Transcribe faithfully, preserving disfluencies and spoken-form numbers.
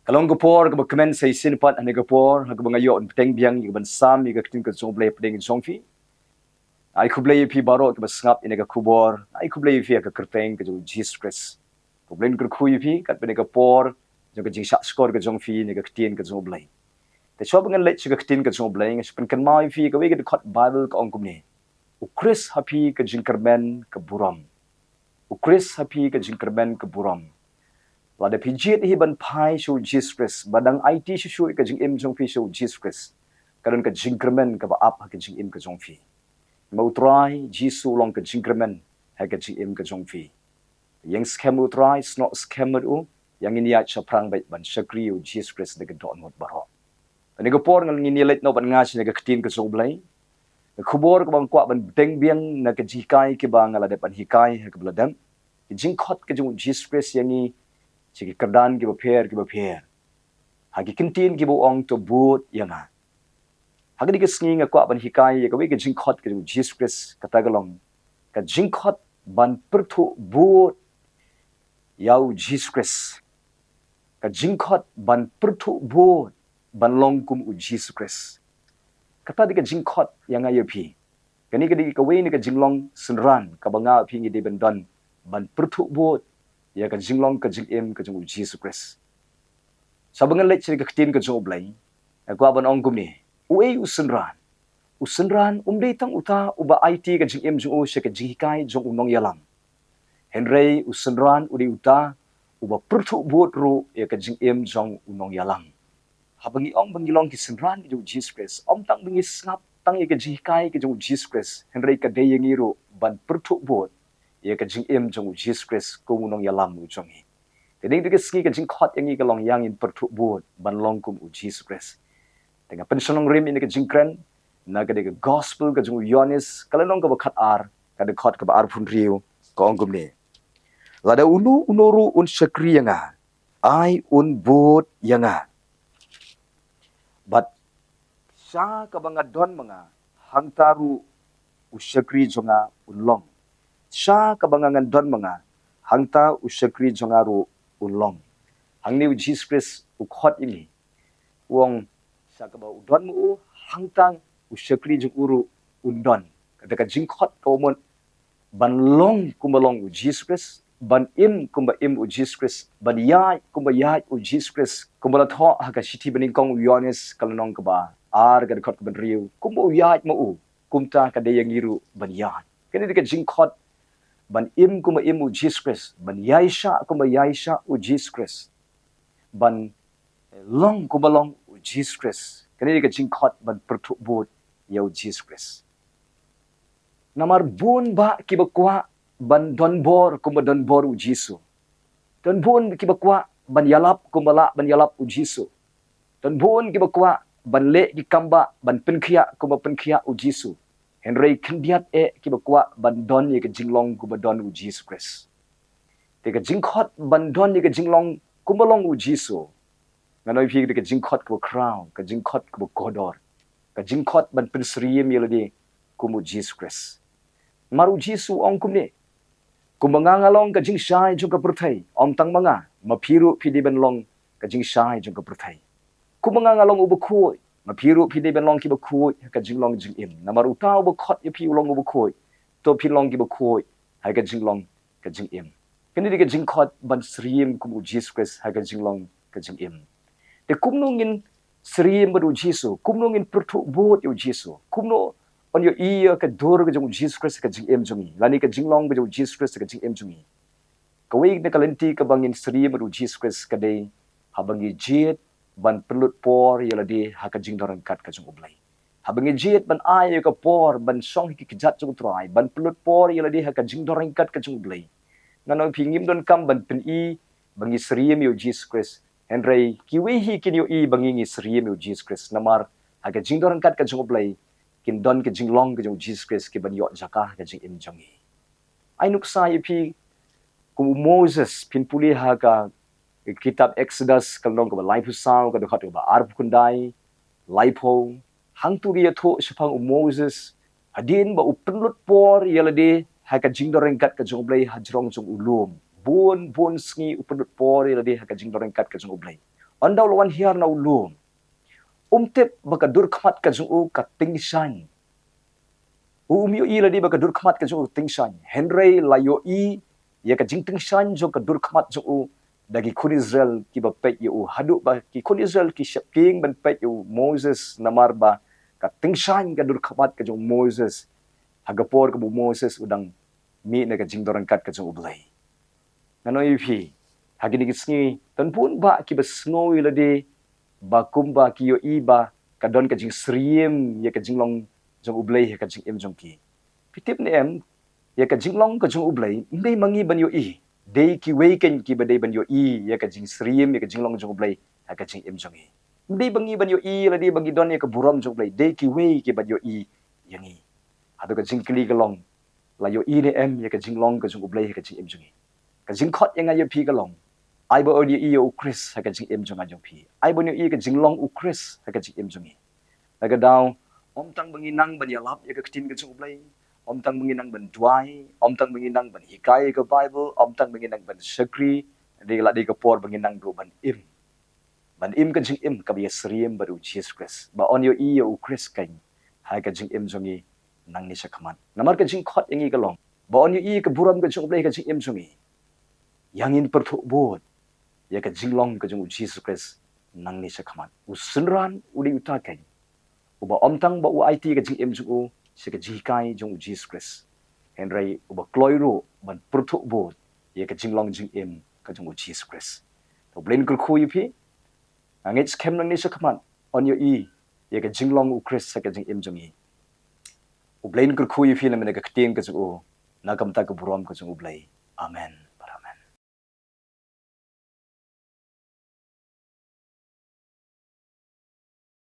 Ka long ka por kaba kmen sa shisien pat, ha kane ka por ha kaba nga ïoh ban bteng biang ïa ka ban sam ïa ka ktien ka jong U Blei hapdeng jong phi. Ai khublei ïa phi baroh kiba sngap ïa kane ka khubor. Ai khublei ïa phi ha ka kyrteng ka jong U Jisu Khrist. Ka Blei un kyrkhu ïa phi katba ha kane ka por jong ka jingshahshkor ka jong phi ïa ka ktien ka jong U Blei. Te shuwa ba ngan leit sha ka ktien ka jong U Blei, nga shu pynkynmaw ïa phi kawei ka dkhot Baibl ka ong kumne: U Khrist ha phi ka jingkyrmen ka burom. U Khrist ha phi ka jingkyrmen ka burom. Lada phi jied hi ban phai sha U Jisu Khrist, ba dang aiti shuh shuh ïa ka jingim jong phi sha U Jisu Khrist, ka don ka jingkyrmen kaba ap ha ka jingim ka jong phi. Namar U Trai Jisu u long ka jingkyrmen ha ka jingim ka jong phi. Ïeng skhem U Trai, snoh skhem bad u, ïa ngin ïaid shaphrang beit ban shakri U Jisu Khrist da ka dohnud baroh. Ha kane ka por ngan, ngin ïa leit noh bad nga sha kane ka ktien ka jong U Blei. Ka khubor kaba nga kwah ban bteng biang na ka jinghikai kiba nga la dep ban hikai ha kaba la dep. Ka jingkhot ka jong U Jisu Khrist ïa ngi sha ki kyrdan kiba pher kiba pher. Ha ki kyntien kiba ong, to bud ïa nga. Ha kane ka sngi nga kwah ban hikai ïa kawei ka jingkhot ka jong U Jisu Khrist, kata ka long ka jingkhot ban pyrthuh bud ïa U Jisu Khrist. Ka jingkhot ban pyrthuh bud ban long kum U Jisu Khrist. Kata dei ka jingkhot ïa nga ïa phi. Kane ka dei kawei na ka jinglong synran kaba nga phi ngi dei ban don, ban pyrthuh bud ïa ka jinglong ka jingim ka jong U Jisu Khrist. Shuwa ba ngan leit sha ka ktien ka jong U Blei, nga kwah ban ong kumne: Uei u synran? U synran um dei tang uta uba aiti ka jingim jong u sha ka jinghikai jong u nongïalam. Hynrei u synran u dei uta uba pyrthuh bud ruh ïa ka jingim jong u nongïalam. Haba ngi ong ba ngi long ki synran ki jong U Jisu Khrist, ym tang ba ngi sngap tang ïa ka jinghikai ka jong U Jisu Khrist, hynrei ka dei ïa ngi ruh ban pyrthuh bud ïa ka jingim jong U Jisu Khrist kum u nongïalam u jong ngi. Te ha kane ka sngi ka jingkhot ïa ngi ka long ïa ngin pyrthuh bud ban long kum U Jisu Khrist. Te nga pynshong nongrim ïa kane ka jingkren na ka dei ka Gospel ka jong u Ïoannis, ka lynnong kaba khatar, ka dkhot kaba arphew hynriew, ka ong kumne: Lada uno uno ruh un shakri ïa nga, ai un bud ïa nga. Bad sha kaba nga don ma nga, hangta ruh u shakri jong nga un long. Sha kaba nga ngan don ma nga, hangta u shakri jong nga ruh un long. Hangne U Jisu Khrist u khot ïa ngi, u ong sha kaba u don ma u, hangta u shakri jong u ruh un don. Kata ka jingkhot ka mut ban long kumba long U Jisu Khrist, ban im kumba im U Jisu Khrist, ban ïaid kumba ïaid U Jisu Khrist. Kumba la thoh ha ka shithi banyngkong u Ïoannis, ka lynnong kaba ar, ka dkhot kaba hynriew, kumba u ïaid ma u, kumta ka dei ïa ngi ruh ban ïaid. Kane dei ka jingkhot ban im kumba im U Jisu Khrist, ban ïaishah kumba ïaishah U Jisu Khrist, ban long kumba long U Jisu Khrist. Kane dei ka jingkhot ban pyrthuh bud ïa U Jisu Khrist. Namar bun bah kiba kwah ban donbor kumba donbor U Jisu. Don bun kiba kwah ban ïalap kumba lah ban ïalap U Jisu. Don bun kiba kwah ban leh ki kam bah ban pynkhiah kumba pynkhiah U Jisu. Hynrei khyndiat eh kiba kwah ban don ïa ka jinglong kumba don U Jisu Khrist. Te ka jingkhot ban don ïa ka jinglong kumba long U Jisu, ngan ong ïa phi, ka dei ka jingkhot kaba khraw, ka jingkhot kaba kordor, ka jingkhot ban pynsyriem ïa lade kum U Jisu Khrist. Namar U Jisu u ong kumne: Kumba nga nga long ka jingshai jong ka pyrthei, ym tang ma nga, ma phi ruh phi dei ban long ka jingshai jong ka pyrthei. Kumba nga nga long uba khuid, ma phi ruh phi dei ban long kiba khuid ha ka jinglong jingim. Namar uta uba khot ïa phi u long uba khuid, to phin long kiba khuid ha ka jinglong ka jingim. Kane dei ka jingkhot ban syriem kum U Jisu Khrist ha ka jinglong ka jingim. Te kumno ngin syriem bad U Jisu, kumno ngin pyrthuh bud ïa U Jisu, kumno yn ïohi ïa ka dur ka jong U Jisu Khrist ha ka jingim jong ngi, lane ka jinglong ka jong U Jisu Khrist ha ka jingim jong ngi? Kawei na ka lynti kaba ngin syriem bad U Jisu Khrist ka dei haba ngi jied ban pynlut por ïa lade ha ka jingdon ryngkat ka jong U Blei. Haba ngi jied ban ai ïa ka por ban shong ha ki kjat jong U Trai, ban pynlut por ïa lade ha ka jingdon ryngkat ka jong U Blei. Ngan ong ïa phi, ngim donkam ban pyni ba ngi syriem ïa U Jisu Khrist, hynrei kiwei hi kin ïohi ba ngi ngi syriem ïa U Jisu Khrist, namar ha ka jingdon ryngkat ka jong U Blei kin don ka jinglong ka jong U Jisu Khrist kiban ïoh jaka ha ka jingim jong ngi. Ai nuksa ïa phi kum u Moses, phin pule ha ka kitab Exodus, ka lynnong kaba laiphew saw, ka dkhot kaba arphew khyndai, laiphew. Hangto ka ïathuh shaphang u Moses, hadien ba u pynlut por ïa lade ha ka jingdon ryngkat ka jong U Blei hajrong jong u lum. Bun bun sngi u pynlut por ïa lade ha ka jingdon ryngkat ka jong U Blei. Ynda u la wan hiar na u lum, um tip ba ka dur khmat ka jong u ka tyngshaiñ. U um ïohi lade ba ka dur khmat ka jong u tyngshaiñ. Hynrei la ïohi ïa ka jingtyngshaiñ jong ka dur khmat jong u da ki khun Israel kiba peit ïa u, haduh ba ki khun Israel ki sheptieng ban peit ïa u Moses, namar ba ka tyngshaiñ ka dur khmat ka jong u Moses ha ka por kaba u Moses u dang mih na ka jingdon ryngkat ka jong U Blei. Ngan ong ïa phi, ha kine ki sngi, don bun bah kiba sngew ïa lade ba kumba ki ïohi ba ka don ka jingsyriem ïa ka jinglong jong U Blei ha ka jingim jong ki. Phi tip ne em, ïa ka jinglong ka jong U Blei ym dei ma ngi ban ïohi. Dei kiwei keiñ kiba dei ban ïohi ïa ka jingsyriem ïa ka jinglong jong U Blei ha ka jingim jong ngi. Ym dei ba ngi ban ïohi lade ba ngi don ïa ka burom jong U Blei. Dei kiwei kiban ïohi ïa ngi. Hato ka jingkylli ka long, la ïohi ne em ïa ka jinglong ka jong U Blei ha ka jingim jong ngi? Ka jingkhot ïa nga ïa phi ka long, ai ba un ïohi ïa U Khrist ha ka jingim jong nga jong phi. Ai ba un ïohi ïa ka jinglong U Khrist ha ka jingim jong ngi. La ka daw, ym tang ba ngi nang ban ïalap ïa ka ktien ka jong U Blei, ym tang ba ngi nang ban duwai, ym tang ba ngi nang ban hikai ïa ka Bible, ym tang ba ngi nang ban shakri, dei la dei ka por ba ngi nang duh ban im. Ban im ka jingim kaba ïasyriem bad U Jisu Khrist. Ba un ïohi ïa U Khrist keiñ ha ka jingim jong ngi nangne shakhmat. Namar ka jingkhot ïa ngi ka long, ba un ïohi ïa ka burom ka jong U Blei ha ka jingim jong ngi, ïa ngin pyrthuh bud ïa ka jinglong ka jong U Jisu Khrist nangne shakhmat. U synran u dei uta keiñ uba ym tang ba u aiti ïa ka jingim jong u sha ka jinghikai jong U Jisu Khrist, hynrei uba kloi ruh ban pyrthuh bud ïa ka jinglong jingim ka jong U Jisu Khrist. To U Blei un kyrkhu ïa phi. Nga ngeit skhem nangne shakhmat un ïohi ïa ka jinglong U Khrist ha ka jingim jong ngi. U Blei un kyrkhu ïa phi namar ka ktien ka jong u, na ka bynta ka burom ka jong U Blei. Amen.